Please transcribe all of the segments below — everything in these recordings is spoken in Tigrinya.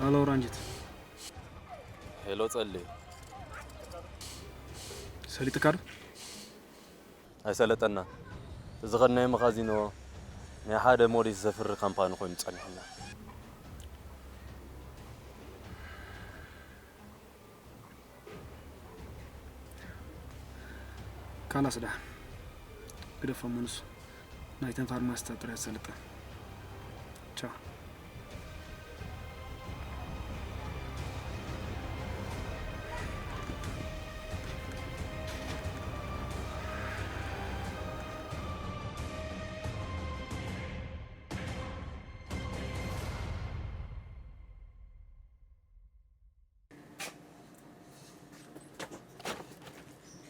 ኣሎ ራንጀት። ሄሎ ጸሊ። ሰሊጥካ ዶ? ኣይሰለጠና። እዚ ኸድናዮ መኻዚኖ ናይ ሓደ ሞዴስ ዘፍሪ ካምፓኒ ኮይኑ ጸኒሑና። ካላስ ደሓን ግደፎ እሞ ንሱ ናይተን ፋርማሲታት ጥራይ ሰልጠን። ቻው።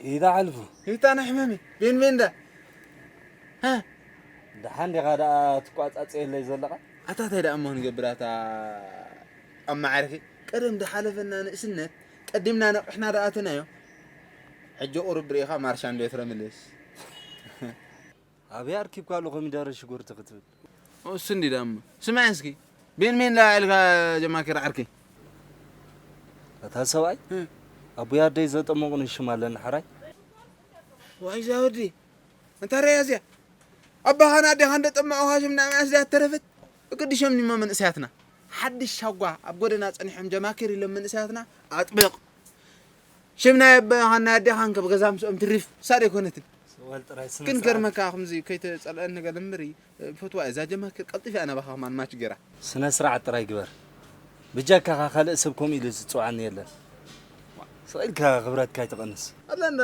ኢዳ ኣልፉ። ይታ ናይ ሕመሚ ቤን ቤንዳ። ሃ? ደሓን ዲኻ ደኣ ትቋጻጸየለይ ዘለኻ? ኣታ እንታይ ደኣ እሞ ንገብር ኣታ ኣማዓርኪ? ቀደም ዝሓለፈና ንእስነት ቀዲምና ነቒሕና ደኣ ኣተናዮ። ሕጂ ቁሩብ ርኢኻ ማርሻ እንዶ ትረምልስ። ኣበይ ኣርኪብካሉ ኮሚደረ ሽጉርቲ ክትብል? እሱ እንዲ ዳሞ። ስማዕ እስኪ። ቤን ሜን ላ ኢልካ ጀማኪር ዓርኪ። እታ ሰብኣይ? እ። ኣቦይ ኣደይ ዘጠመቑኒ ሽም ኣለኒ ሓራይ። ዋይ ዛወዲ። እንታ ረያ እዚኣ። ኣባኻን ኣዴኻን እንደ ጠማቑኻ ሽም ናብ ኣስዳ ተረፈት። እቅድሾም ኒማ መንእሰያትና። ሓድሽ ሻጓ ኣብ ጎደና ጸኒሖም ጀማኪር ኢሎም መንእሰያትና ኣጥብቕ። ሽም ናይ ኣቦኻን ናይ ኣዴኻን ከብ ገዛ ምስኦም ትሪፍ። ሳድ ኣይኮነትን። ሰዋል ጥራይ ስነ ግን ስርዓት። ገርመካ ከምዚ ከይተጸልአኒ ገለ እምበሪ፣ ፈትዋ እዛ ጀማኪር ቀልጢፋ እያ ናባኻ ከማን ማች ገይራ። ስነ ስርዓት ጥራይ ግበር። ብጀካኻ ካልእ ሰብ ከምኡ ኢሉ ዝጽውዓኒ የለን። ስቕ ኢልካ ክብረትካ ኣይትቐንስ። ኣላ እንዳ፣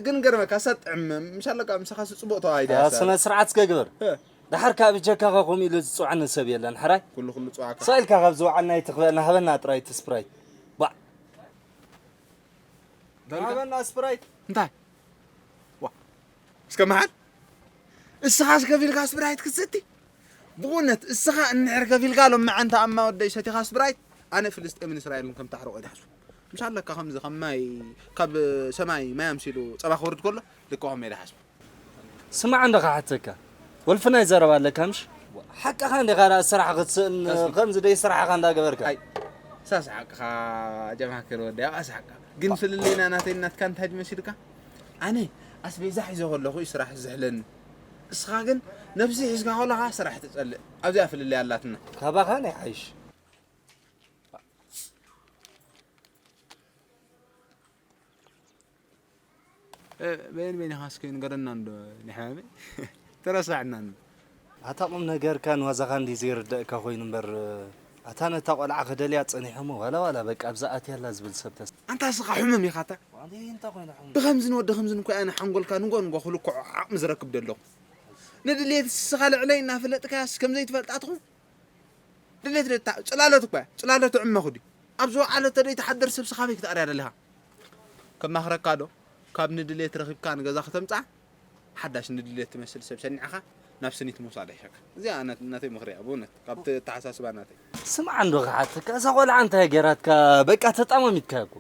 ግን ገርመካ ሳድ ጥዕም፣ ምሻለካ ምሳኻ ስጽቡቕ ተዋሂዳ ያ እያ ሳድ። ስነ ስርዓት እስከ ግበር። እ። ደሓር ከኣ ብጀካኻ ከምኡ ኢሉ ዝጽውዓኒ ሰብ የለን። ሕራይ? ኩሉ ኩሉ ጽዋዕካ። ስቕ ኢልካ ካብ ዝወዓልና ኣይትኽበአና፣ ሃበና ጥራይ እቲ ስፕራይት። ባዕ። ዳርጋ? ሃበና ስፕራይት። እንታይ? ዋ። እስከ መሓል? እስኻ ከፊልካ ስፕራይት ክትሰቲ? ብእውነት እስኻ እንድሕር ከፊልካ ሎማዓንቲ ኣማ ወደይ ሰቲኻ ስፕራይት፣ ኣነ ፍልስጤምን እስራኤልን ከም ታሕርቆ ይድሓሱ። ምሻለካ ከምዚ ካብ ማይ፣ ካብ ሰማይ ማይ ኣምሲሉ ጸባ ክወርድ ከሎ ልክኦም ይድሓሱ። ስማዕ እንደ ክሓተካ፣ ወልፊ ናይ ዘረባ ኣለካ ምሽ? ሓቅኻ እንዲኻ ደኣ ስራሕ ክትስእን፣ ቀስም። ከምዚ ደይ ስራሕኻ እንዳገበርካ። ኣይ፣ ሳስ ሓቅኻ ጀማክር ወዲ፣ ኣባስ ሓቅኻ። ግን ፍልልይና ናተይ ናትካ እንታይ ድመሲልካ? ኣነ ኣስቤዛ ሒዘ ከለኹ እዩ ስራሕ ዝሕለኒ። እስኻ ግን ነብሲ ሒዝካ ከለኻ ስራሕ ትጸልእ። ኣብዚኣ ፍልልይ ኣላትና። ካባኻ ናይ ሓይሽ። በየን በይንኻ እስኪ ንገረና እንዶ ንሕማመይ። ተረሳዕና እንዶ። ኣታ ቁም ነገርካን ዋዛኻን እንዲ ዘይርደእካ ኮይኑ እምበር፣ ኣታ ነታ ቆልዓ ክደልያ ጸኒሐ እሞ ዋላ ዋላ በቃ ኣብዛ ኣትያ ኣላ ዝብል ሰብ ተስ- ኣንታ እስኻ ሕሙም ኢኻ ኣታ። ኣነ እንታይ ኮይነ ሕሙም? ብኸምዝን ወዲ ኸምዝን እኮ ኣነ ሓንጎልካ ንጎ ንጎ ክልክዖ ዓቕሚ ዝረክብ ደለኹ። ንድሌት እስኻ ልዕለይ እናፈለጥካያስ ከም ዘይትፈልጣ ትኹን። ድሌት ደታ ጽላሎት እኮ እያ። ጽላሎት ዕመኹ ድዩ? ኣብ ዝወዓለ ተደይ ትሓድር ሰብ ስኻበይ ክትኣርያ ደሊኻ? ከማኽረካ ዶ? ካብ ንድሌት ረኺብካ ንገዛ ከተምጽኣ፣ ሓዳሽ ንድሌት ትመስል ሰብ ሰኒዕኻ ናብ ስኒት ምውሳድ ኣይሻካ። እዚኣ ናት-፣ ናተይ ምኽሪ እያ፣ ብእውነት፣ ካብቲ ኣተሓሳስባ ናተይ። ስምዓ እንዶ ክሓተካ፣ እዛ ቆልዓ እንታይ ገራትካ? በቃ ተጣማሚትካ እኮ።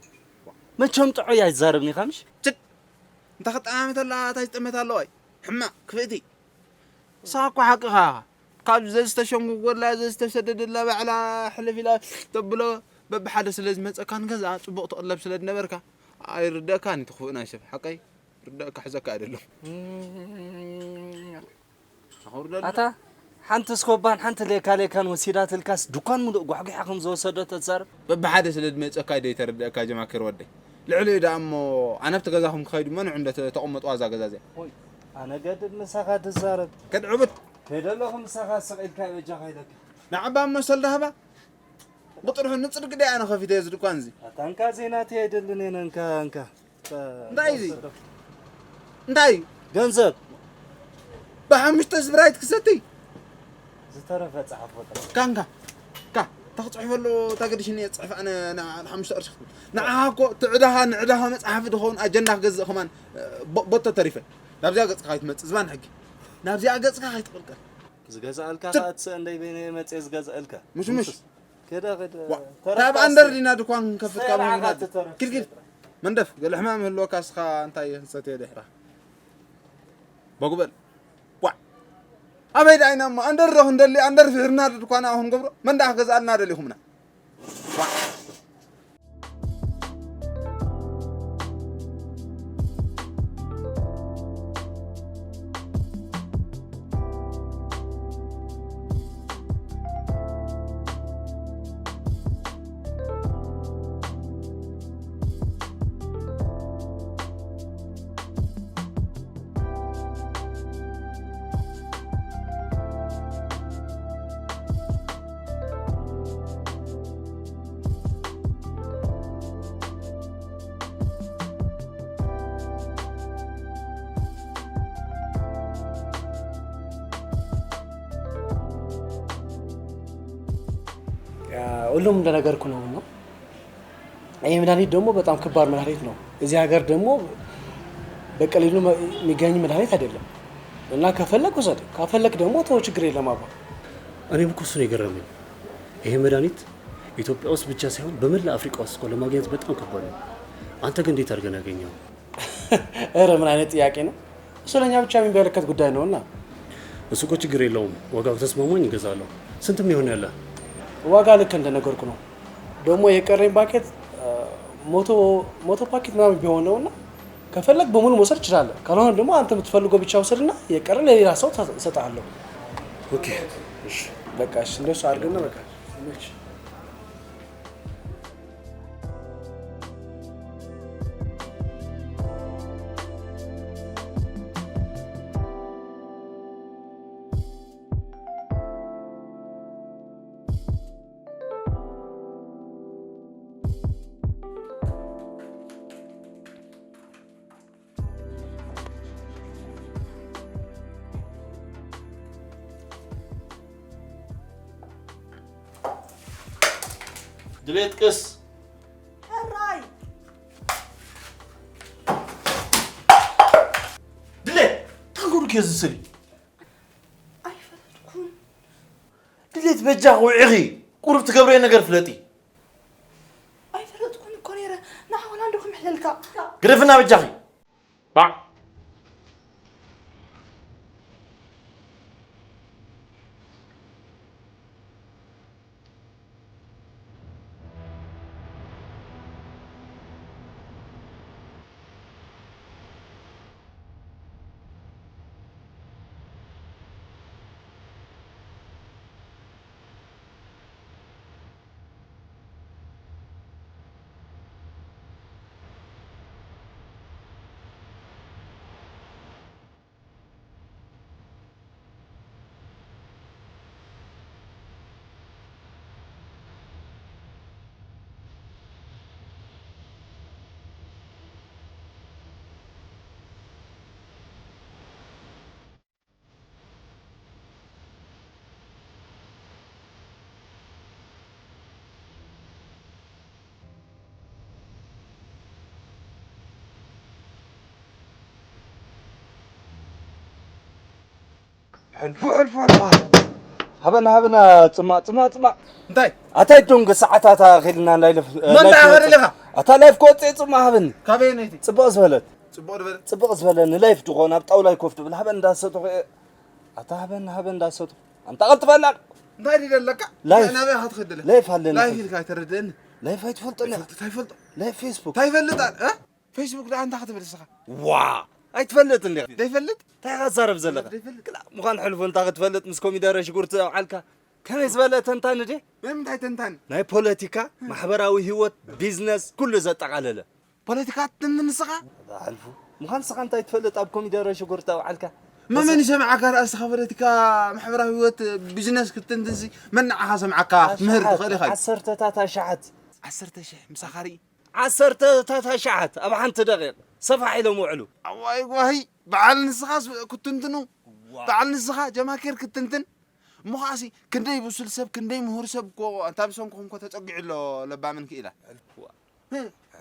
መቸም ጥዑይ ኣይዛረብን ኢኻ ምሽ? ችድ! እንተ ክጠማመት ኣላ፣ እንታይ ዝጠመት ኣለዋ? ሕማቕ፣ ክፍእቲ። ንስኻ እኮ ሓቅኻ ኢኻ። ካብ ዘዝተሸንጉጎላ፣ ዘዝተሰደደላ ባዕላ ሕልፍ ኢላ ተብሎ፣ በብሓደ ስለ ዝመጸካ ንገዛ ጽቡቕ ትቕለብ ስለ ዝነበርካ፣ ኣይርደእካን እቲ ክፉእ ናይ ሰብ። ሓቀይ? ርደእካ ሕዘካ ኣይደለኹ። ኣታ ሓንቲ ስኮባን ሓንቲ ሌካ ሌካን ወሲዳትልካስ ድኳን ሙሉእ ጓሕጒሓ ከም ዝወሰደቶ ትዛረብ? በብሓደ ስለ ዝመጸካ ደይተረድአካ ጀማኪር ወደይ። ልዕሊኡ ደኣ እሞ ኣነ ኣብቲ ገዛኹም ክኸይድ እሞ ንዑ እንደ ተቐመጡ ዋዛ ገዛ እዚኣ። ወይ ኣነ ገድድ ምሳኻ ትዛረብ። ከድዕብት። ከይደለኹ ምሳኻ ስቕ ኢልካ በጃኻ ኢለካ። ንዓባ እሞ ሰልዲ ሃባ። ብጥርሑ ንጽድቂ ደኣ ኣነ ከፊተ እዚ ድኳን እዚ። ኣታ እንካ ዜናቲ ኣይደልን እየ፣ እንካ፣ እንካ። እንታይ እዚ? እንታይ? ገንዘብ። ብሓሙሽተ ስፕራይት ክሰቲ? ዝተረፈ ጸሓፎ ጥራሕ። ካንካ። ካ፣ ተኽጽሕፈሉ ተገድሽኒ እየ ጽሕፍ ኣነ ን-፣ ንሓሙሽተ ቅርሺ ክትብል። ንዓኻ እኮ ትዕዳኻ ንዕዳኻ መጽሓፊ ድኸውን ኣጀንዳ ክገዝእ ከማን፣ እ፣ ቦ-፣ ቦቶ ተሪፈ። ናብዚኣ ገጽካ ከይትመጽእ ዝባን ሕጊ። ናብዚኣ ገጽካ ከይትቕልቀል። ዝገዝኣልካ ትብ- ከኣ ትስእ እንደይ በይነ መጽየ ዝገዝኣልካ። ምሽ ምሽ። ምሽ። ከዳ፣ ከዳ። ዋ፣ ተረፍ ካብ ኣንደር ካስቲ። ዲና ድኳን ክንከፍት ካብ ሰላዕካ ምኽንያት። ትተረፍ ኪድ፣ ኪድ። ሰላዕካ። መንደፍ፣ ገለ ሕማም ህልወካ እስኻ እንታይ ክንሰትዮ ድሕራ? በጉበል። ዋ። ኣበይ ደኣ ኢና እሞ ኣንደር ዶ ክንደሊ፣ ኣንደር ፍሒርና ዶ ድኳን ኣብኡ ክንገብሮ? መን ደኣ ክገዝኣልና ደሊኹምና? ዋ። ሁሉም እንደነገርኩ ነው ነው። ይህ መድኃኒት ደግሞ በጣም ከባድ መድኃኒት ነው። እዚህ ሀገር ደግሞ በቀላሉ የሚገኝ መድኃኒት አይደለም። እና ከፈለግ ውሰድ፣ ካልፈለግ ደግሞ ተው፣ ችግር የለም አባ። እኔም እኮ እሱ ነው የገረመኝ። ይሄ መድኃኒት ኢትዮጵያ ውስጥ ብቻ ሳይሆን በመላ አፍሪካ ውስጥ እኮ ለማግኘት በጣም ከባድ ነው። አንተ ግን እንዴት አድርገህ ነው ያገኘኸው? ኧረ ምን አይነት ጥያቄ ነው? እሱ ለእኛ ብቻ የሚመለከት ጉዳይ ነውና። እሱ እኮ ችግር የለውም። ዋጋው ተስማማኝ እገዛለሁ። ስንትም ይሆን ያለ? ዋጋ ልክ እንደነገርኩ ነው። ደግሞ የቀረኝ ፓኬት፣ እ፣ መቶ፣ መቶ ፓኬት ምናምን ቢሆን ነውና ከፈለግ በሙሉ መውሰድ እችላለሁ። ካልሆነ ደግሞ አንተ የምትፈልገው ብቻ ውሰድና የቀረ ለሌላ ሰው ተ-፣ እሰጥሃለሁ። ኦኬ፣ እሺ። በቃ እሺ፣ እንደሱ አድርግና በቃ። እሺ። ድሌት ቅስ። ሕራይ። ድሌት፣ ታንጎዱ ኬዝ ስሪ። ኣይፈለጥኩን። ድሌት በጃ ውዒኺ። ቁሩብ ትገብረዮ ነገር ፍለጢ። ኣይፈለጥኩን እኮ ነይረ። ንዓ ወላ እንዶ ክምሕለልካ። ግደፍና በጃኺ። ባዕ። ሕልፉ ሕልፉ ሕልፉ። ሃበና ሃበና። ጽማእ ጽማእ ጽማእ። እንታይ? ኣታይ ዶንገ ሰዓታት ኣኺልና ናይ ለፍ መን ላይፍ ዳኣ ወጽእ። ከደለኻ? ኣታ ላይፍ ክወጽእ ጽማእ ሃበኒ። ካበይ ነይቲ? ጽቡቕ ዝበለት። ጽቡቕ ዝበለ። ጽቡቕ ዝበለኒ ላይፍ ድኾን ኣብ ጣውላይ ኮፍ ድብል ሃበን እንዳሰቱ። ኣታ ሃበን ሃበን እንዳሰቱ። ኣንታ ቀልጥፈና። እንታይ ድደለካ? ላይፍ። ናበይ ኢኻ ትኸደለ? ላይፍ ኣለኒ። ላይፍ ኢልካ ኣይተረድእኒ። ላይፍ ኣይትፈልጦን ኢኻ። ኣይፈልጥ ኣይፈልጥ። ላይፍ ፌስቡክ። እንታይ ይፈልጥ ኣነ? እ? ፌስቡክ ደኣ እንታይ ክትብል ንስኻ? ዋ! ኣይትፈልጥን ዲኻ? ዘይፈልጥ? እንታይ ኢኻ ትዛረብ ዘለኻ? ዘይፈልጥ? ክላ ምዃን ሕልፎ እንታይ ክትፈልጥ ምስ ኮሚደረ ሽጉርቲ ኣውዓልካ? ከመይ ዝበለ ተንታኒ ድየ? ናይ ምንታይ ተንታኒ? ናይ ፖለቲካ፣ ማሕበራዊ ህይወት፣ ቢዝነስ ኩሉ ዘጠቓለለ። ፖለቲካ ትንትን ንስኻ? ኣሕልፉ። ምዃን ንስኻ እንታይ ትፈልጥ ኣብ ኮሚደረ ሽጉርቲ ኣውዓልካ? መመን ይሰምዓካ ደኣ ንስኻ ፖለቲካ፣ ማሕበራዊ ህይወት፣ ቢዝነስ ክትንትንሲ መን ንዓኻ ሰምዓካ? ክምህር ትኽእል ኢኻ እዩ። ዓሰርተታት ኣሽሓት። ዓሰርተ ሽሕ ምሳኻ ርኢ። ዓሰርተታት ኣሽሓት ኣብ ሓንቲ ደቂቕ ሰፋሕ ኢሎም ውዕሉ። ኣዋይ ጓሂ፣ በዓል ንስኻስ ክትንትኑ፣ በዓል ንስኻ ጀማኬር ክትንትን። እሞ ኸኣሲ ክንደይ ብሱል ሰብ፣ ክንደይ ምሁር ሰብ እኮ ኣንታ ብሰንክኹም እኮ ተጸጊዑ ኣሎ ለባምን ክኢላ።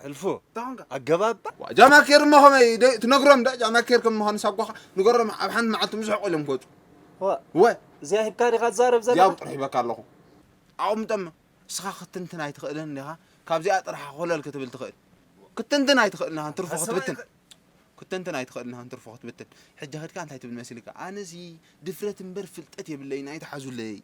ሕልፉ ኣገባብ ጃማኬር እሞ ከመይ ደ- ትነግሮም ዳ ጃማኬር ከም ምዃኑ ሳጓኻ ንገሮም ኣብ ሓንቲ መዓልቲ ምዝሕቆ ኢሎም ክወፁ ወ እዚኣ ሂብካ ዲኻ ትዛረብ ዘለኻ? ያው ጥራሕ ሂበካ ኣለኹ ኣቕምጦም እስኻ ክትንትን ኣይትኽእልን እንዲኻ ካብዚኣ ጥራሕ ኮለል ክትብል ትኽእል ክትንትን ኣይትኽእልን ኢኻ ትርፎ ክትብትን ክትንትን ኣይትኽእልን ኢኻ ትርፎ ክትብትን ሕጂ ኸድካ እንታይ ትብል መሲልካ ኣነሲ ድፍረት እምበር ፍልጠት የብለይን ኣይትሓዙለይ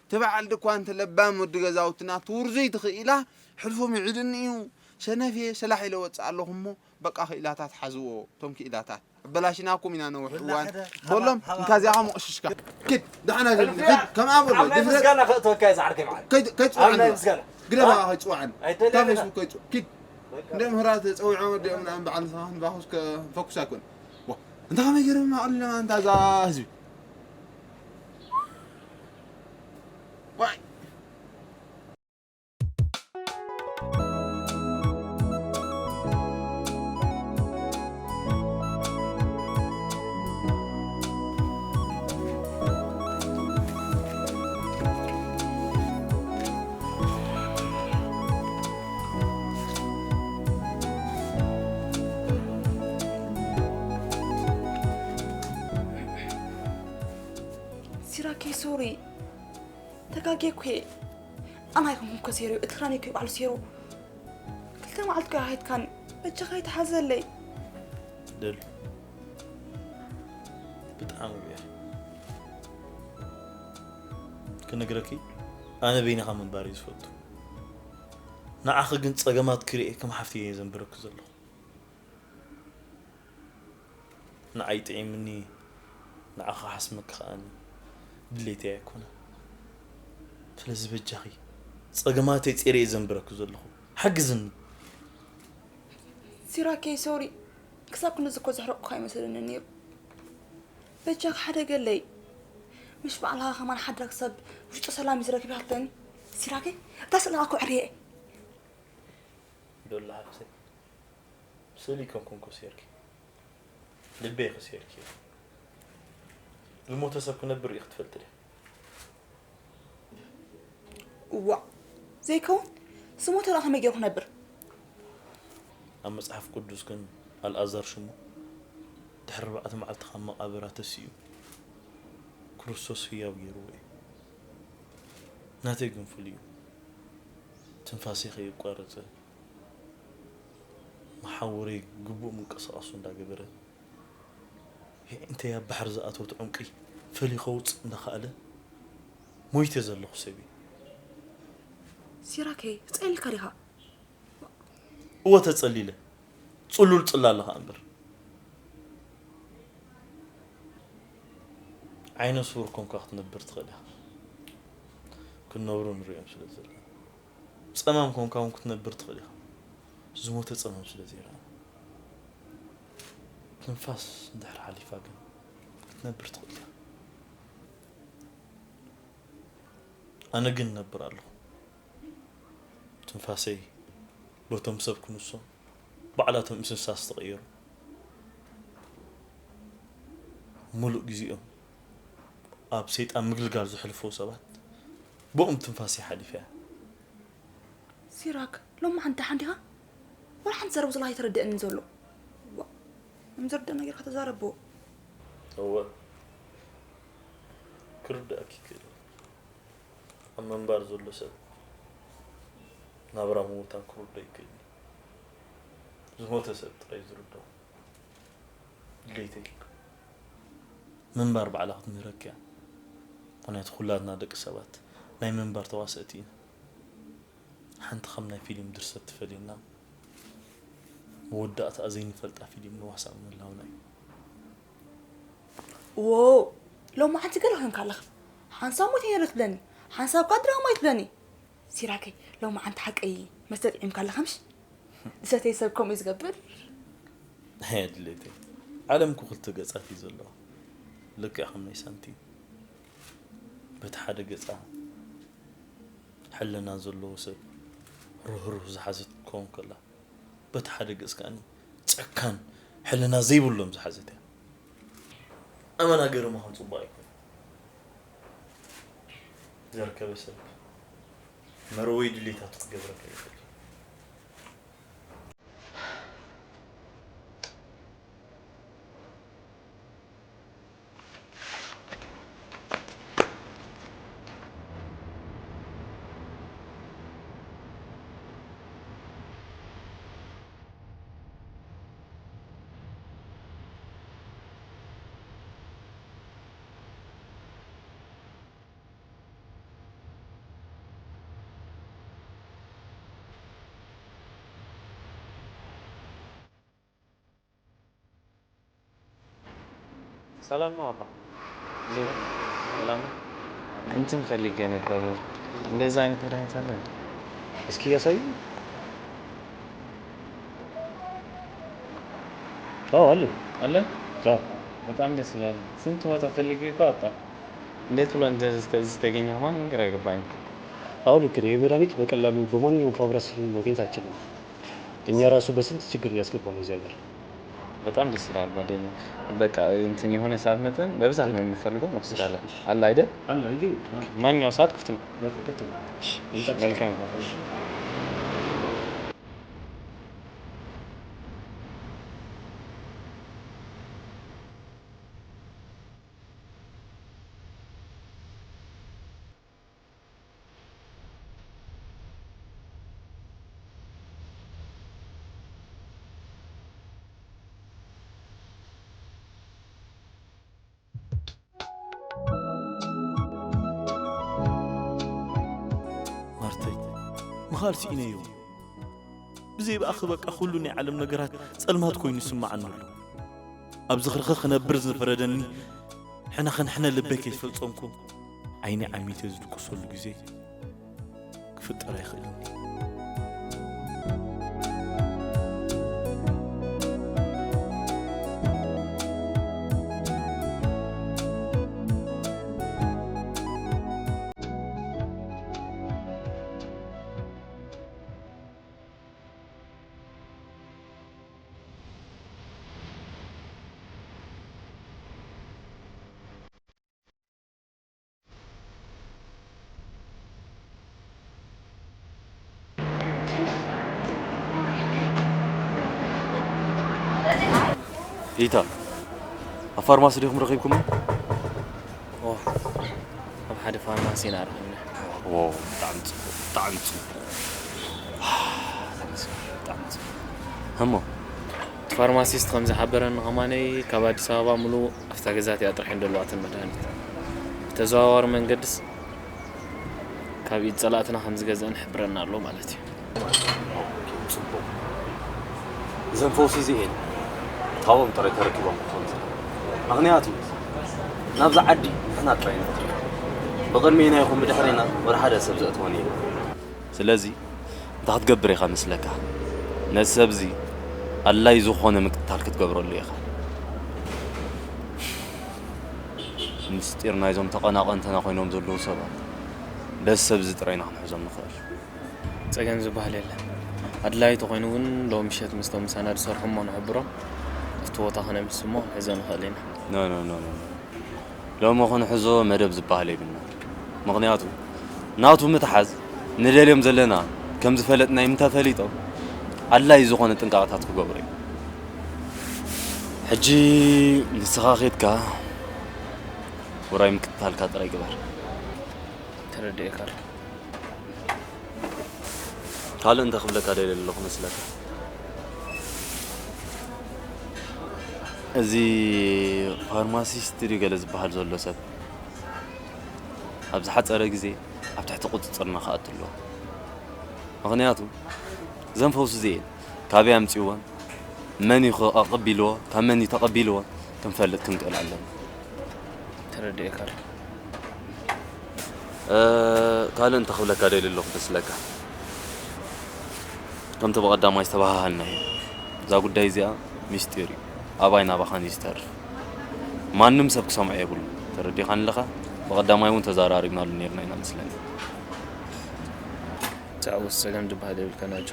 እቲ በዓል ድኳን እቲ ለባም ወዲ ገዛውትና እቲ ውርዙይ ትኽኢላ ሕልፎ ምዒዱኒ እዩ። ሰነፍ እየ ሰላሕ ኢለ እወፅእ ኣለኹ እሞ በቃ ክኢላታት ሓዝዎ እቶም ክኢላታት። ኣበላሽናኩም ኢና ነዊሕ እዋን በሎም እንካ እዚኣ ኸም ቕሽሽካ ኪድ ደሓና ጀሚሩ ኪድ ከምኣ በሎ ድፍረት ምስጋና ከእትወካ እየ ዝዓርከይ በዓል ከይት- ኣብ ከይትፅውዓኒ ናይ ምስጋና ግደባ ከይትፅውዓኒ ኣይደልያ እታ ኢና። ፌስቡክ ከይትፅው ኪድ እንደ ምህራት ፀዊዖም ወዲኦም ምናምን በዓል ንስኻ ንባኹስ ከ- ፈኩስ ኣይኮን ዋ እንታ ከመይ ገይሮም ኣቕሊሎም ኣንታ እዛ ህዝቢ ዋይ ሲራኬ ሶሪ ተጋጌ እኮ እየ ኣና ኣይኮንኩን እኮ ሴሩ እቲ ክዳን እኮ ባዕሉ ሴሩ ክልተ መዓልቲ እኮ ኣይሃይትካን በጃኻ ይተሓዘለይ ደሉ ብጣዕሚ ጉያ ክነግረኪ ኣነ በይንኻ ምንባር እዩ ዝፈቱ ንዓኺ ግን ጸገማት ክሪኤ ከም ሓፍቲ እየ ዘንብረኪ ዘለኹ ንዓይ ጥዒምኒ ንዓኻ ሓስመኪ ከኣ ድሌተይ ኣይኮነን ስለዚ በጃኺ ጸገማተይ ጸይረ እየ ዘንብረኪ ዘለኹ ሓግዝኒ ሲራኬ ሶሪ ክሳብ ክንድዚ እኮ ዘሕረቕኩኻ ኣይመሰለኒ ነይሩ በጃኻ ሓደ ገለይ ምሽ ባዕልኻ ከማን ሓድራ ክሳብ ውሽጡ ሰላም እዩ ዝረክብ ሃብተኒ ሲራኬ እታ ስእልኻ እኮ ዕርየ ዶላ ሓፍተይ ስእሊ ኣይኮንኩን ከሲርኪ ልበይ ከሲርኪ ዝሞተ ሰብ ክነብር ሪኢኺ ትፈልጢ ድያ እዋእ ዘይከውን ዝሞተ ደኣ ከመይ ገይሩ ክነብር ኣብ መጽሓፍ ቅዱስ ግን ኣልኣዛር ሽሙ ድሕሪ ኣርባዕተ መዓልቲ ካብ መቓብራ ተሲኡ ክርስቶስ ህያው ገይርዎ እዩ ናተይ ግን ፍሉይ እዩ ትንፋሰይ ከየቋረጸ መሓውረይ ግቡእ ምንቅስቓሱ እንዳገበረ የዒንተይ ኣብ ባሕሪ ዝኣተወት ዑንቂ ፈልዩ ከውጽእ እንዳኸኣለ ሞይተ ዘለኹ ሰብ እየ። ሲራከይ ተጸሊልካ ዲኻ? እወ ተጸሊለ። ጽሉል ጽላለ ኸኣ እምበር። ዓይነ ስውር ኮንካ ክትነብር ትኽእል ኢኻ። ክንነብሩ ንርእዮም ስለ ዘለና። ጸማም ኮንካ እውን ክትነብር ትኽእል ኢኻ። ዝሞተ ጸማም ስለ ዘይረኣና። ትንፋስ እንድሕር ሓሊፋ ግን ክትነብር ትኽእል ኢኻ። ኣነ ግን እነብር ኣለኹ። ትንፋሰይ በቶም ሰብ ክንሶም ባዕላቶም እንስሳ ዝተቐየሩ ሙሉእ ግዜኦም ኣብ ሰይጣን ምግልጋል ዘሕልፉ ሰባት ብኦም ትንፋሰይ ሓሊፈያ። ሲራክ ሎማዓንቲ ደሓን ዲኻ? ዋላ ሓንቲ ዘረባ ዘለኻ ኣይተረድአንን ዘሎ። ዋ፣ ከም ዘርድአና ጌርካ ተዛረቦ። እወ። ክርድኣኪ ይክእል እዩ። ኣብ ምንባር ዘሎ ሰብ ናብራ ምውታን ክርዶ ይክእል እዩ። ዝሞተ ሰብ ጥራይ ዝርድኦ። ድሌተይ፣ ምንባር ባዕላ ክትምህረኪ እያ። ምኽንያቱ ኩላትና ደቂ ሰባት ናይ ምንባር ተዋሰእቲ ኢና። ሓንቲ ከም ናይ ፊልም ድርሰት ትፈልየና መወዳእታኣ ዘይንፈልጣ ፊልም ንዋሳእ ምህላውና እዩ። ዎ ሎማዓንቲ ገለ ኮንካ ኣለኻ። ሓንሳብ ሞት ነይረ ትብለኒ፣ ሓንሳብ ካ ድራማ እዩ ትብለኒ። ሲራከይ ሎማዓንቲ ሓቀይ መስተ ጥዒምካ ኣለኻ ምሽ? ዝሰተይ ሰብ ከምኡ እዩ ዝገብር። ኣየ ድሌተይ፣ ዓለም እኮ ክልተ ገጻት እዩ ዘለዋ። ልክዕ ከም ናይ ሳንቲም፣ በቲ ሓደ ገጻ ሕልና ዘለዎ ሰብ ርህሩህ ዝሓዘት ክትከውን ከላ፣ በቲ ሓደ ገጽ ከኣ ጨካን ሕልና ዘይብሎም ዝሓዘት እያ። ኣመና ገርማ ከም ጽቡቕ ኣይኮነ። ዘርከበ ሰብ መርወይ ድሌታቱ ክገብረካ ይኽእል። ሰላም ነው አባ። እንዴት ነው? ሰላም ነው። እንትን ፈልጌ ነበር። እንደዛ አይነት መድኃኒት አለ? እስኪ ያሳዩ። አዎ አለ። አለ? አዎ። በጣም ደስ ይላል። ስንት ቦታ ፈልጌ እኮ አጣሁ። እንዴት ብሎ እንደዚህ ተገኘ ማን ግራ ገባኝ። አዎ ልክ ነው። ይህ መድኃኒት በቀላሉ በማንኛውም ፋብሪካ ማግኘት አችልም። እኛ ራሱ በስንት ችግር እያስገባ ነው እዚህ ሀገር። በጣም ደስ ይላል ጓደኛ። በቃ እንትን የሆነ ሰዓት መጠን በብዛት ነው የምንፈልገው። መክሰስ አለ አለ አይደል? አለ እንጂ ማንኛው ሰዓት ክፍት ነው። ክፍት ነው። እሺ፣ መልካም። ማርተይ፣ ምኻል ስኢነዮ። ብዘይ ብኣኺ በቃ ኩሉ ናይ ዓለም ነገራት ጸልማት ኮይኑ ይስምዓኒ ኣሎ። ኣብ ዝኽርኺ ክነብር ዝፈረደኒ ሕነ ክንሕነ ልበይ ከይፈጸምኩ ዓይኒ ዓሚተ ዝድቅሰሉ ግዜ ክፍጠር ኣይኽእልን። ኢታ ኣብ ፋርማሲ ዲኹም ረኺብኩሞ? ኦ ኣብ ሓደ ፋርማሲ ኢና ረኺብና። ዋው ብጣዕሚ ጽቡቕ ብጣዕሚ ጽቡቕ። ተመስገን ብጣዕሚ ጽቡቕ። እሞ እቲ ፋርማሲስት ከም ዝሓበረኒ ከማነይ ካብ ኣዲስ ኣበባ ሙሉእ ኣብታ ገዛቲኣ ጥራሕ እየን ዘለዋተን መድሃኒት። ብተዘዋዋሪ መንገድስ ካብ ኢድ ጸላእትና ከም ዝገዝአን ይሕብረና ኣሎ ማለት እዩ። ጽቡቕ። እዘን ፈውሲ እዚኤን ካብኦም ጥራይ ተረኪቦም ክኾኑ ይኽእሉ። ምኽንያቱ ናብዛ ዓዲ ንሕና ጥራይ ኢና። ብቕድሜና ይኹን ብድሕሬና ወላ ሓደ ሰብ ዘእትወን የለን። ስለዚ እንታይ ክትገብር ኢኻ መስለካ? ነዚ ሰብዚ ኣድላይ ዝኾነ ምክትታል ክትገብረሉ ኢኻ። ምስጢር ናይዞም ተቐናቐንትና ኮይኖም ዘለዉ ሰባት በዚ ሰብዚ ጥራይ ኢና ክንሕዞም ንኽእል። ጸገም ዝበሃል የለን። ኣድላዪ ተኾይኑ እውን ሎሚ ምሸት ምስቶም ምሳና ዝሰርሑ እሞ ንሕብሮም ኣብቲ ቦታ ከነምልስ እሞ ክንሕዞ ንኽእል ኢና። No no no no no ሎሚ ክንሕዞ መደብ ዝበሃል የብልናን። ምኽንያቱ ናቱ ምትሓዝ ንደልዮም ዘለና ከም ዝፈለጥናዮም እንተፈሊጦም ኣድላዪ ዝኾነ ጥንቃቐታት ክገብሩ እዮም። ሕጂ ንስኻ ኬድካ ውራይ ምክትታልካ ጥራይ ግበር። ተረዲኤካ ኣለኹ። ካልእ እንተ ክብለካ ደልየ ኣለኹ መስለካ። እዚ ፋርማሲስት ድዩ ገለ ዝበሃል ዘሎ ሰብ ኣብ ዝሓጸረ ግዜ ኣብ ትሕቲ ቁጽጽርና ክኣቱ ኣለዎ። ምኽንያቱ እዘን ፈውሲ እዚኤን ካበይ ኣምጺእወን፣ መን እዩ ኣቐቢልዎ፣ ካብ መን እዩ ተቐቢልዎ ክንፈልጥ ክንክእል ኣለና። ተረዲኤካ ኣለኹ። እ፣ ካልእ እንተ ክብለካ ደልየ ኣለኹ መስለካ። ከምቲ ብቐዳማይ ዝተባሃሃልናዮ፣ እዛ ጉዳይ እዚኣ ሚስጢር እዩ። ኣባይ ናባኻን እዩ ዝተርፍ። ማንም ሰብ ክሰምዖ የብሉ። ተረዲኻኒ ኣለኻ? ብቐዳማይ እውን ተዘራሪብናሉ ነይርና ኢና መስለኒ። እቲ ኣብኡ ጸገም ዝበሃል የብልካን ኣጆ።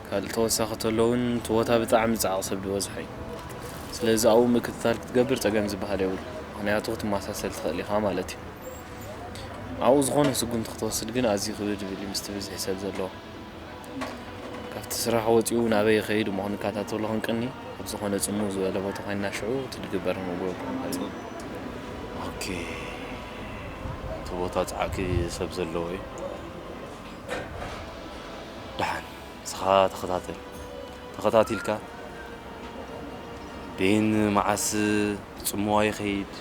ካልእ ተወሳኺ ተሎ እውን እቲ ቦታ ብጣዕሚ ጻዕቒ ሰብ ዝበዝሖ እዩ። ስለዚ ኣብኡ ምክትታል ክትገብር ጸገም ዝበሃል የብሉ። ምኽንያቱ ክትመሳሰል ትኽእል ኢኻ ማለት እዩ። ኣብኡ ዝኾነ ስጉምቲ ክትወስድ ግን ኣዝዩ ክብድ ይብል እዩ ምስቲ ብዝሒ ሰብ ዘለዎ። ካብቲ ስራሕ ወጺኡ ናበይ ይኸይድ እሞ ክንከታተሎ ክንቅኒ ኣብ ዝኾነ ጽምው ዝበለ ቦታ ኮይንና ሽዑ እቲ ዝግበር ክንገብሮ ንኽእል ኢና። ኦኬ። እቲ ቦታ ጻዕቂ ሰብ ዘለዎ እዩ። ደሓን፣ ንስኻ ተኸታተል። ተኸታቲልካ ቤን መዓስ ጽምዋ ይኸይድ፣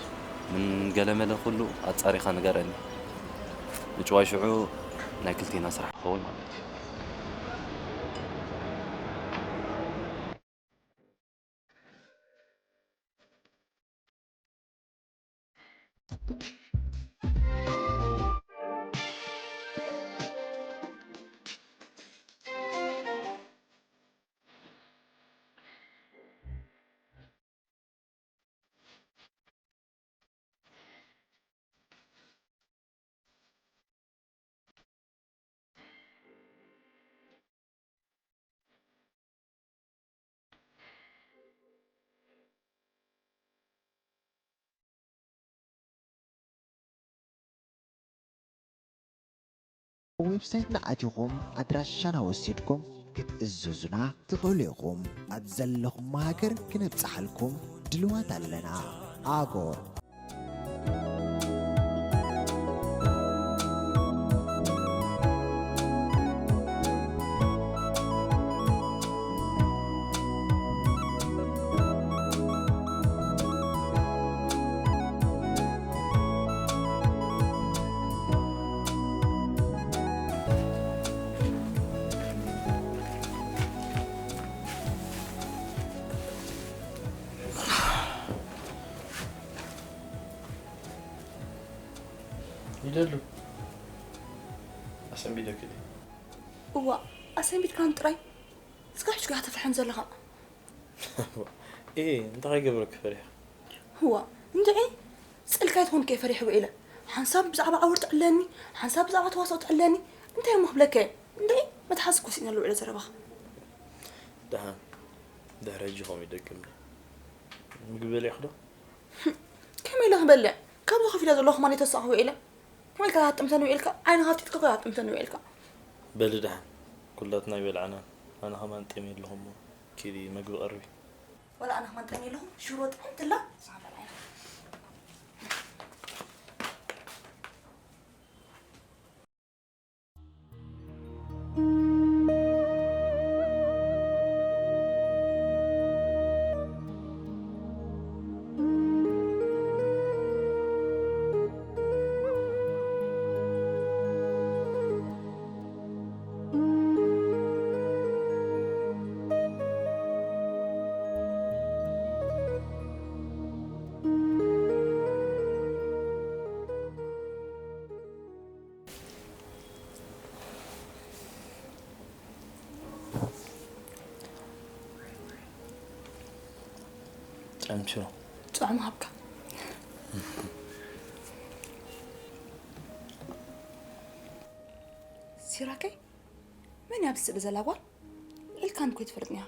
ምን ገለመለ ኩሉ ኣጻሪኻ ንገረኒ። ምጭዋይ ሽዑ ናይ ክልቴና ስራሕ ክኸውን ማለት እዩ። ዌብሳይትና ኣቲኹም ኣድራሻና ወሲድኩም ክትእዝዙና ትኽእሉ ኢኹም። ኣብ ዘለኹሞ ሃገር ክነብጽሓልኩም ድልዋት ኣለና። ኣጎር። ይደሉ ኣሰንቢደኪ ድዩ? እዋ ኣሰንቢድካን ጥራይ ስጋብ ሕጂ ዲኻ ተፍርሐን ዘለኻ? ኤ እንታይ ከይገብረኪ ፈሪሕኺ? እዋ እንድዒ ስእልካ ኣይትኾንኪ እየ ፈሪሐ ውዒለ። ሓንሳብ ብዛዕባ ዓወር ትዕለኒ፣ ሓንሳብ ብዛዕባ ተዋስኦ ትዕለኒ። እንታይ እሞ ክብለካ እየ? እንድዒ መትሓዚ እኮ ስኢነሉ ውዒለ ዘረባኻ። ደሓን ድሕሪ ሕጂ ከምኡ ይደግምኒ። ምግቢ በሊዕኺ ዶ? ከመይ ኢለ ክበልዕ? ካብዚ ከፊለ ዘለኹ ከማን የተሳእኹ ውዒለ። ከመይ ኢልካ ትሓጥምተኒ ውዒልካ? ዓይንኻ ኣፍጢጥካ እኮ ትሓጥምተኒ ውዒልካ። በሊ ደሓን ኩላትና ኣይበላዕናን። ኣነ ከማን ጠምየ ኣለኹ እሞ ኪዲ መግቢ ቀርቢ። ዋላ ኣነ ከማን ጠምየ ኣለኹ። ሽሮ ጥዕምቲ ኣላ። ንስኻ በልዓ ኢኻ። ጥዕምቲ ሽሮ። ጥዑም ሃብካ። ሲራከይ መን እያ ኣብ ስእሊ ዘላ ጓል? ኢልካን እኮ ኣይትፈልጥን ኢኻ።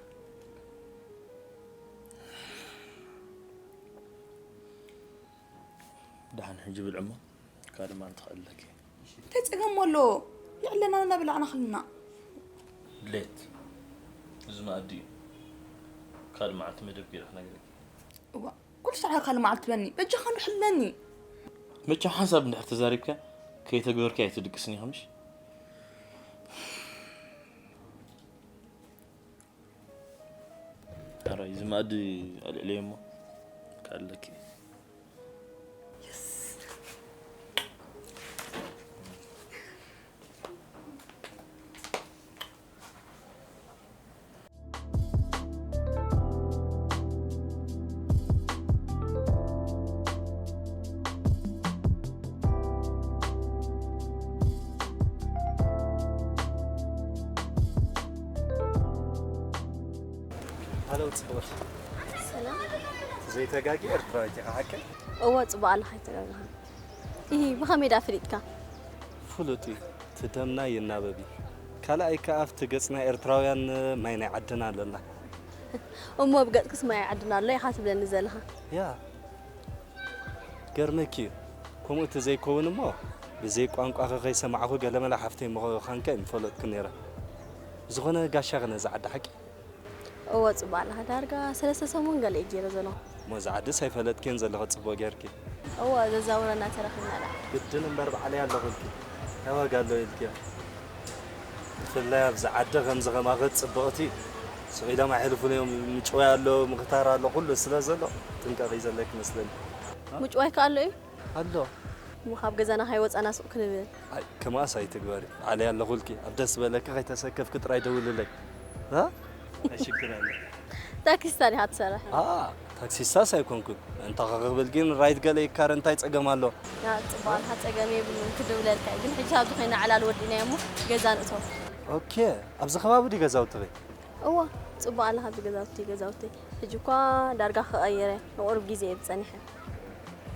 ደሓን ሕጂ ብልዒ እሞ ካልእ ማን ትኽእለኪ። እንታይ ጸገም ኣሎ? ይዕለና እናበላዕና ከለና። ድሌት እዚ መኣዲ እዩ። ካልእ መዓልቲ መደብ ገይረ ክነግረኪ። እዋ ኩሉ ሰዓት ካልእ መዓልቲ ትበኒ። በጃኻ እንዶ ሕለኒ። መቸም ሓንሳብ እንድሕር ተዛሪብካ ከይተግበርካ ኣይትድቅስን ኢኻ ምሽ? ሕራይ እዚ መኣዲ ኣልዕለዮ እሞ ክኣለኪ። ሃሎ ጽቡቕ። ሰላም። ዘይተጋጊ ኤርትራዊት ኢኻ ሓቀይ? እወ ጽቡቕ ኣለኻ ኣይተጋግኻ። ኢሂ ብኸመይ ደኣ ፈሊጥካ? ፍሉጥ እዩ። እቲ ደምና ይናበብ እዩ። ካልኣይ ከኣ ኣብቲ ገጽና ኤርትራውያን ማይ ናይ ዓድና ኣለና። እሞ ኣብ ገጽክስ ማይ ዓድና ኣሎ ኢኻ ትብለኒ ዘለኻ? ያ ገርመኪ እዩ። ከምኡ እቲ ዘይከውን እሞ ብዘይ ቋንቋኺ ከይሰማዕኹ ገለመለ ሓፍተይ ምዃንካ ይምፈለጥኩ ነይረ። ብዝኾነ ጋሻኺ ነዛ ዓዲ ሓቂ? እወ ጽቡቕ ኣለኻ። ዳርጋ ሰለስተ ሰሙን ገለ እዩ ገይረ ዘለኹ። እሞ እዛ ዓድስ ኣይፈለጥክን ዘለኹ ጽቡቕ ጌርኪ። እወ ዘዛውረና ተረኺብና ደኣ። ግድን እምበር ባዕለይ ኣለኹልኪ። እንታይ ዋጋ ኣለዎ ኢልክዮ? ብፍላይ ኣብዚ ዓዲ ከምዚ ከማኺ ጽብቕቲ ስቕ ኢሎም ኣይሕልፉን እዮም። ምጭዋይ ኣሎ፣ ምኽታር ኣሎ፣ ኩሉ ስለ ዘሎ ጥንቃቐ እዩ ዘለኪ መስለኒ። ምጭዋይ ከ ኣሎ እዩ? ኣሎ። እሞ ካብ ገዛና ካይወጻና ሱቕ ክንብል። ኣይ፣ ከምኣስ ኣይትግበሪ። ባዕለይ ኣለኹልኪ። ኣብ ደስ ዝበለኪ ከይተሰከፍኪ ጥራይ ደውልለይ። እ? ኣይሽግር ኣሎ። ታክሲስታ ዲኻ ትሰርሕ? ኣ፣ ታክሲስታስ ኣይኮንኩን። እንታ ክብል ግን ራይድ ገለ ይካረ እንታይ ጸገም ኣሎ? ያ፣ ጽቡቕ ኣለካ፣ ጸገም የብሉን። ክድውለልካ እዩ። ግን ሕጂ ኣብዚ ኮይና ዕላል ወዲእና እሞ ገዛ ንእቶ። ኦኬ፣ ኣብዚ ከባቢ ድዩ ገዛውትኺ? እወ፣ ጽቡቕ ኣለካ ኣብዚ ገዛውቲ፣ ገዛውቲ። ሕጂ እኳ ዳርጋ ክቐይረ፣ ንቑሩብ ግዜ እየ ጸኒሐ።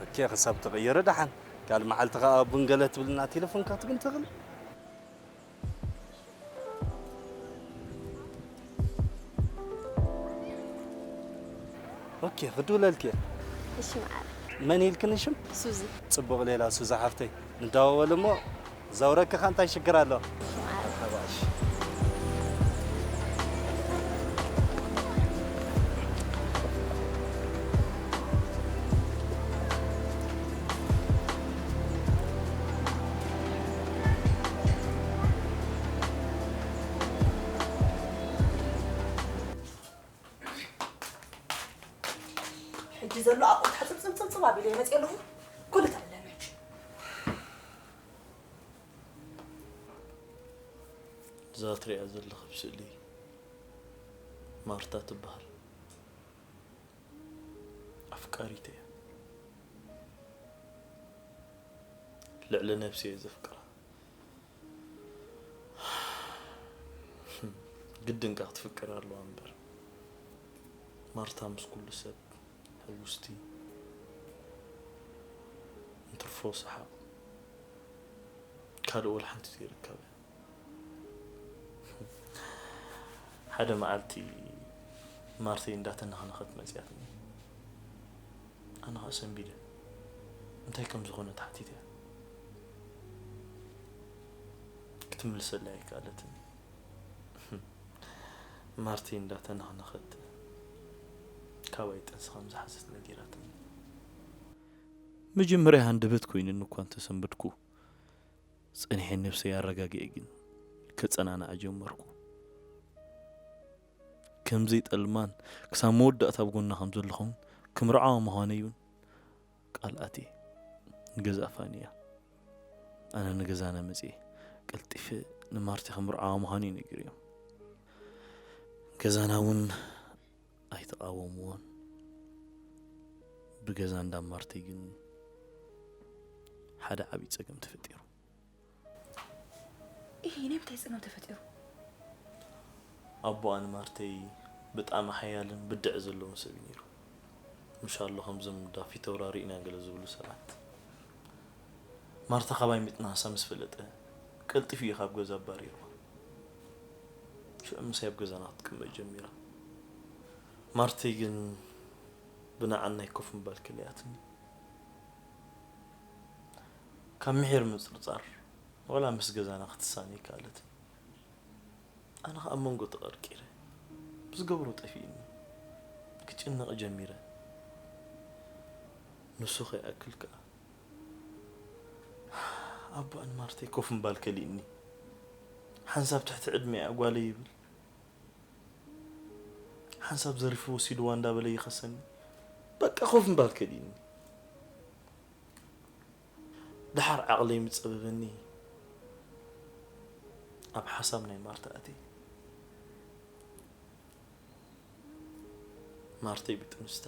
ኦኬ፣ ክሳብ ትቕይሪ ደሓን። ካልእ መዓልቲ ከኣ ቡን ገለ ትብልና ቴሌፎን ክትብን ትኽእል። ኦኬ፣ ክድውለልኪ እየ። እሺ መዓረ። መን ኢልክኒ ሽም? ሱዚ። ጽቡቕ ሌላ ሱዚ ሓፍተይ። ንደዋወል እሞ ዘውረክኻ እንታይ ሽግር ኣሎ? እሺ መዓረ። መርሓባ፣ እሺ። ሕጂ ዘሎ ኣቑሑት ሕጽብጽብጽብጽብ ኣቢለ መጽእ ኣለኹ። ኩሉ ተዕለመች። እዛ ትሪኣ ዘለኺ ስእሊ ማርታ ትበሃል። ኣፍቃሪት እያ። ልዕሊ ነብሲ እየ ዘፍቅራ። ግድን ከኣ ክትፍቅር ኣለዋ እምበር። ማርታ ምስ ኩሉ ሰብ ሕውስቲ፣ እንትርፎ ሰሓቕ፣ ካልእ ወላ ሓንቲ ዘይርከበ። ሓደ መዓልቲ ማርተይ እንዳተነኽነኸት መጺኣትኒ። ኣነ ኸኣ ሰንቢደ። እንታይ ከም ዝኾነ ተሓቲተያ። ክትምልሰለይ ኣይከኣለትን። ማርተይ እንዳተነኽነኸት ካባይ ጥንሲ ከም ዝሓዘት ነጊራትኒ። መጀመርያ ሃንደበት ኮይኑኒ እኳ እንተሰንበድኩ፣ ጸኒሐ ነብሰይ ኣረጋጊኤ ግን ከጸናንዓ ጀመርኩ። ከም ዘይጠልማን ክሳብ መወዳእታ ኣብ ጎና ከም ዘለኹን ክምርዓዋ ምዃነይ እውን ቃል ኣትየ። ንገዛ ፋንያ ኣነ ንገዛና መጽየ ቀልጢፈ ንማርቲ ክምርዓዋ ምዃነይ ነጊረዮም። ገዛና እውን ኣይተቓወምዎን። ብገዛ እንዳ ማርተይ ግን ሓደ ዓብዪ ጸገም ተፈጢሩ። ኢሂ፣ ናይ ምንታይ ጸገም ተፈጢሩ? ኣቦኣ ንማርተይ ብጣዕሚ ሓያልን ብድዐ ዘለዎን ሰብ እዩ ነይሩ። ምሻሎ ከምዞም እንዳ ፊተውራሪ ኢና ገለ ዝብሉ ሰባት። ማርታ ካባይ ምጥናሳ ምስ ፈለጠ፣ ቀልጢፉ እዩ ካብ ገዛ ኣባሪርዋ። ሽዑ ምሳይ ኣብ ገዛና ክትቅመጥ ጀሚራ። ማርተይ ግን ብንዓናይ ኮፍ ምባል ከሊኣትኒ። ካብ ምሒር ምጽርጻር፣ ዋላ ምስ ገዛና ክትሳነ ኣይከኣለትን። ኣነ ኸኣ ኣብ መንጎ ተቐርቂረ፣ ብዝገብሮ ጠፊእኒ። ክጭነቕ ጀሚረ። ንሱ ከይኣክል ከኣ ኣቦኣ ንማርተይ ኮፍ ምባል ከሊእኒ። ሓንሳብ ትሕቲ ዕድመ እያ ጓለይ ይብል። ሓንሳብ ዘሪፉ ወሲድዋ እንዳበለ ይኸሰኒ። በቃ ኮፍ ምባል ከሊእኒ። ደሓር ዓቕለይ ምጸበበኒ፣ ኣብ ሓሳብ ናይ ማርታ ኣትየ። ማርተይ ብጥንስታ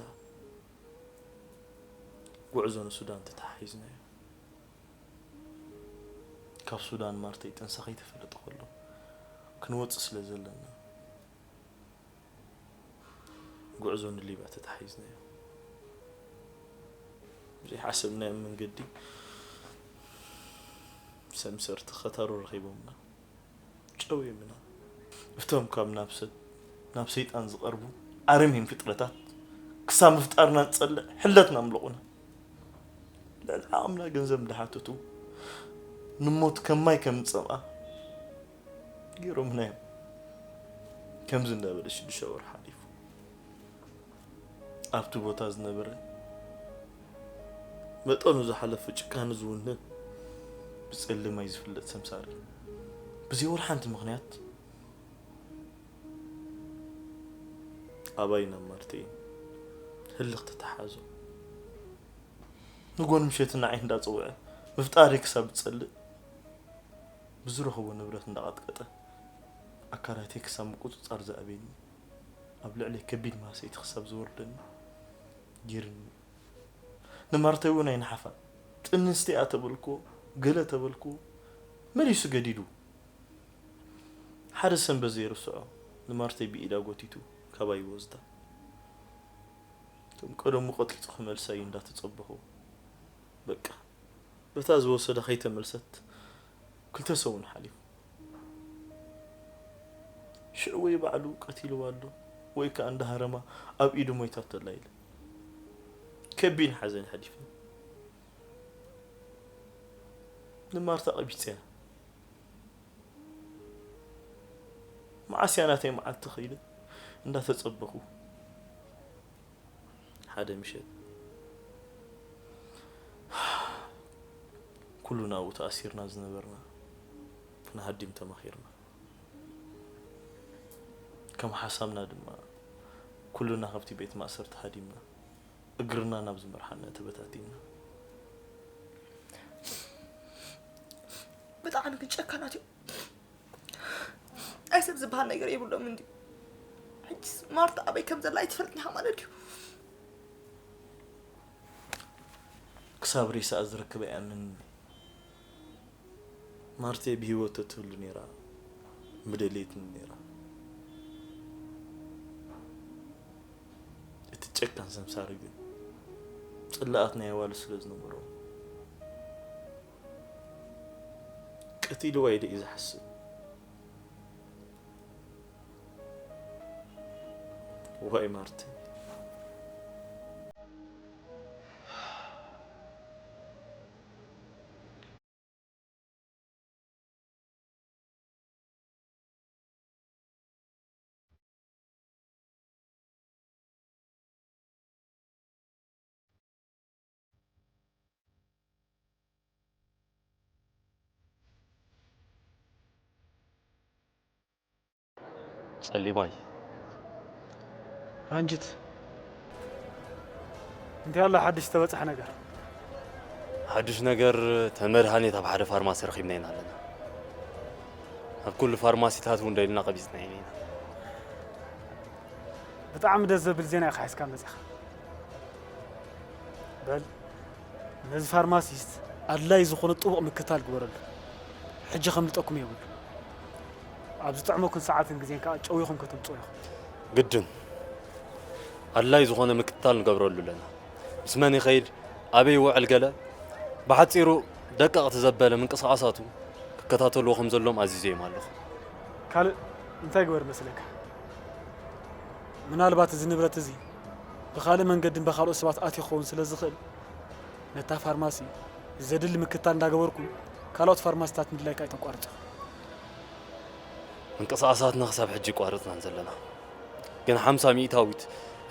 ጉዕዞ ንሱዳን ተተሓሒዝናዮ። ካብ ሱዳን ማርተይ ጥንሳ ከይተፈለጠ ከሎ ክንወጽእ ስለ ዘለና፣ ጉዕዞ ንሊብያ ተተሓሒዝናዮ። ዘይሓሰብናዮ መንገዲ ሰምሰርቲ ኸታሩ ረኺቦምና። ጨው የምና። እቶም ካብ ናብ ሰብ ናብ ሰይጣን ዝቐርቡ ኣረሜን ፍጥረታት ክሳብ ምፍጣርና ንጸልእ ሕለትና ኣምለቑና። ልዕሊ ዓቕምና ገንዘብ እንዳሓተቱ ንሞት ከም ማይ ከም ንጸምኣ ገይሮምና እዮም። ከምዚ እንዳበለ ሽዱሽተ ወርሒ ሓሊፉ። ኣብቲ ቦታ ዝነበረ መጠኑ ዝሓለፈ ጭካነ ዝውንን ብጸሊም ማይ ዝፍለጥ ሰምሳሪ ብዘይወላ ሓንቲ ምኽንያት ኣባይ ናብ ማርተይን ህልኽ ተተሓዞ። ንጎኒ ምሸት ንዓይ እንዳጸውዐ ምፍጣረይ ክሳብ ዝጸልእ ብዝረኸቦ ንብረት እንዳቐጥቀጠ ኣካላተይ ክሳብ ምቁጽጻር ዝኣበየኒ፣ ኣብ ልዕለይ ከቢድ ማህሰይቲ ክሳብ ዝወርደኒ ገይሩኒ። ንማርተይ እውን ኣይነሓፋን። ጥንስቲ እያ ተበልክዎ፣ ገለ ተበልክዎ፣ መሊሱ ገዲዱ። ሓደ ሰንበት ዘይርስዖ ንማርተይ ብኢዳ ጎቲቱ ካባይ ይወስዳ። ከም ቀደሙ ቀጢጡ ክመልሳ እዩ እንዳተጸበኹ። በቃ በታ ዝወሰዳ ከይተመልሰት ክልተ ሰሙን ሓሊፉ። ሽዑ ወይ ባዕሉ ቀቲልዋ ኣሎ ወይ ከኣ እንዳሃረማ ኣብ ኢዱ ሞይታቶ ኣላ ኢለ ከቢድ ሓዘን ሓሊፈ። ንማርታ ቀቢጸያ። መዓስ እያ ናተይ መዓልቲ ኸይደ እንዳተጸበኹ፣ ሓደ ምሸት ኩሉና ኣብኡ ተኣሲርና ዝነበርና ክንሃድም ተማኺርና። ከም ሓሳብና ድማ ኩሉና ካብቲ ቤት ማእሰርቲ ሃዲምና፣ እግርና ናብ ዝመርሓና ተበታቲንና። ብጣዕሚ ግን ጨካናት እዮም። ኣይ ሰብ ዝበሃል ነገር የብሎም እንድዩ። ሕጂስ ማርታ ኣበይ ከም ዘላ ኣይትፈልጥን ኢኻ ማለት ድዩ? ክሳብ ሬሳኣ ዝረክበ ኣይኣምንን። ማርቴ ብህይወት ተትህሉ ነይራ ምደለየትኒ ነይራ። እቲ ጨካን ሰምሳሪ ግን ጽላኣት ናይ ኣዋልድ ስለ ዝነበሮ ቀቲልዋ ኢለ እዩ ዝሓስብ። ዋይ ማርቴ። ጸሊማይ። ራንጅት፣ እንታይ ኣሎ ሓድሽ ተበጽሐ ነገር? ሓድሽ ነገር፣ ተመድሃኔት ኣብ ሓደ ፋርማሲ ረኺብና ኢና ኣለና። ኣብ ኩሉ ፋርማሲታት እውን ደሊና ቀቢጽና ኢና። ብጣዕሚ ደስ ዘብል ዜና ኢኻ ሒዝካ መጺኻ። በል ነዚ ፋርማሲስት ኣድላይ ዝኾነ ጥቡቕ ምክታል ግበረሉ። ሕጂ ከምልጠኩም የብሉ። ኣብ ዝጥዕመኩም ሰዓትን ግዜን ከኣ ጨዊኹም ከተምጽኡ ኢኹም። ግድን ኣድላይ ዝኾነ ምክትታል ንገብረሉ ኣለና። ምስ መን ይኸይድ፣ ኣበይ ይውዕል ገለ ብሓጺሩ ደቀቕቲ ዘበለ ምንቅስቓሳቱ ክከታተልዎ ከም ዘለዎም ኣዚዘዮም ኣለኹ። ካልእ እንታይ ግበር መስለካ? ምናልባት እዚ ንብረት እዚ ብኻልእ መንገድን ብኻልኦት ሰባት ኣትዩ ክኸውን ስለ ዝኽእል ነታ ፋርማሲ ዘድሊ ምክትታል እንዳገበርኩም ካልኦት ፋርማሲታት ምድላይካ ኣይተቋርጹ። ምንቅስቓሳትና ክሳብ ሕጂ ይቋረጽናን ዘለና፣ ግን ሓምሳ ሚእታዊት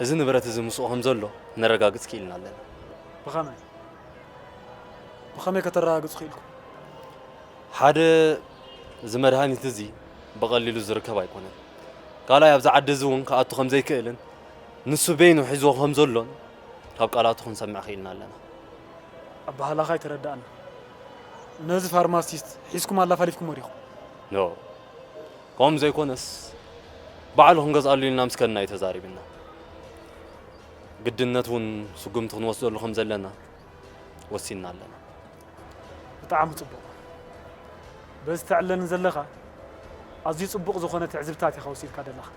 እዚ ንብረት እዚ ምስኡ ከም ዘሎ ነረጋግጽ ክኢልና ኣለና። ብኸመይ ብኸመይ ከተረጋግጹ ክኢልኩም? ሓደ፣ እዚ መድሃኒት እዚ ብቐሊሉ ዝርከብ ኣይኮነን። ካልኣይ፣ ኣብዚ ዓዲ እዚ እውን ክኣቱ ከም ዘይክእልን ንሱ በይኑ ሒዝዎ ከም ዘሎን ካብ ቃላቱ ክንሰምዕ ክኢልና ኣለና። ኣባህላኻ ኣይተረዳእና። ነዚ ፋርማሲስት ሒዝኩም ኣላፋሊፍኩሞ ዲኹም? ኖ፣ ከምኡ ዘይኮነስ ባዕሉ ክንገዝኣሉ ኢልና ምስ ከድና እዩ ተዛሪብና። ግድነት እውን ስጉምቲ ክንወስደሉ ከም ዘለና ወሲንና ኣለና። ብጣዕሚ ጽቡቕ። በዚ ተዕለኒ ዘለኻ ኣዝዩ ጽቡቕ ዝኾነ ትዕዝብታት ኢኻ ወሲድካ ዘለኻ።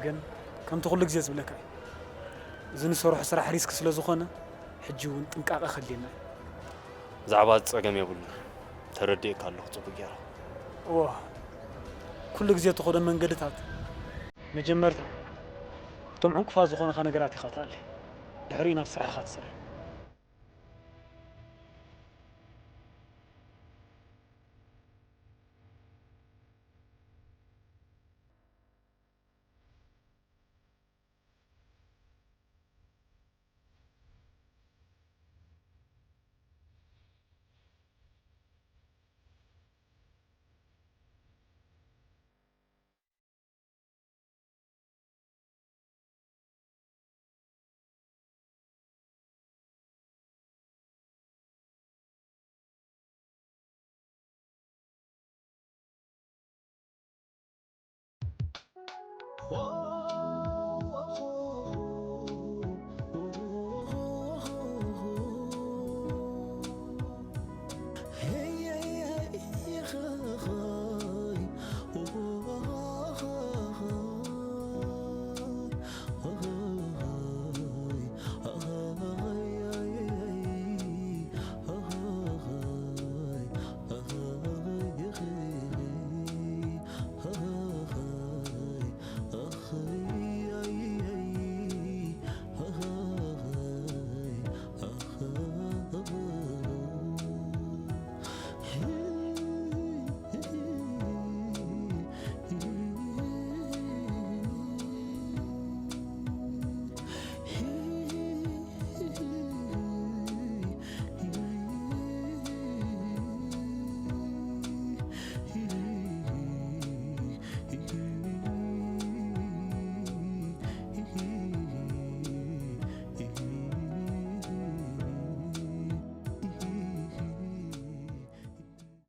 ግን ከምቲ ኩሉ ግዜ ዝብለካ እዩ፣ እዚ ንሰርሖ ስራሕ ሪስክ ስለ ዝኾነ ሕጂ እውን ጥንቃቐ ከድልየና እዩ። ብዛዕባ እዚ ጸገም የብሉን። ተረዲኤካ ኣለኹ ጽቡቕ ጌረ። እወ፣ ኩሉ ግዜ እትኸዶ መንገድታት መጀመርታ እቶም ዕንቅፋት ዝኾነኻ ነገራት ኢኻ ትኣሊ፣ ድሕሪኡ ናብ ስራሕኻ ትሰርሕ።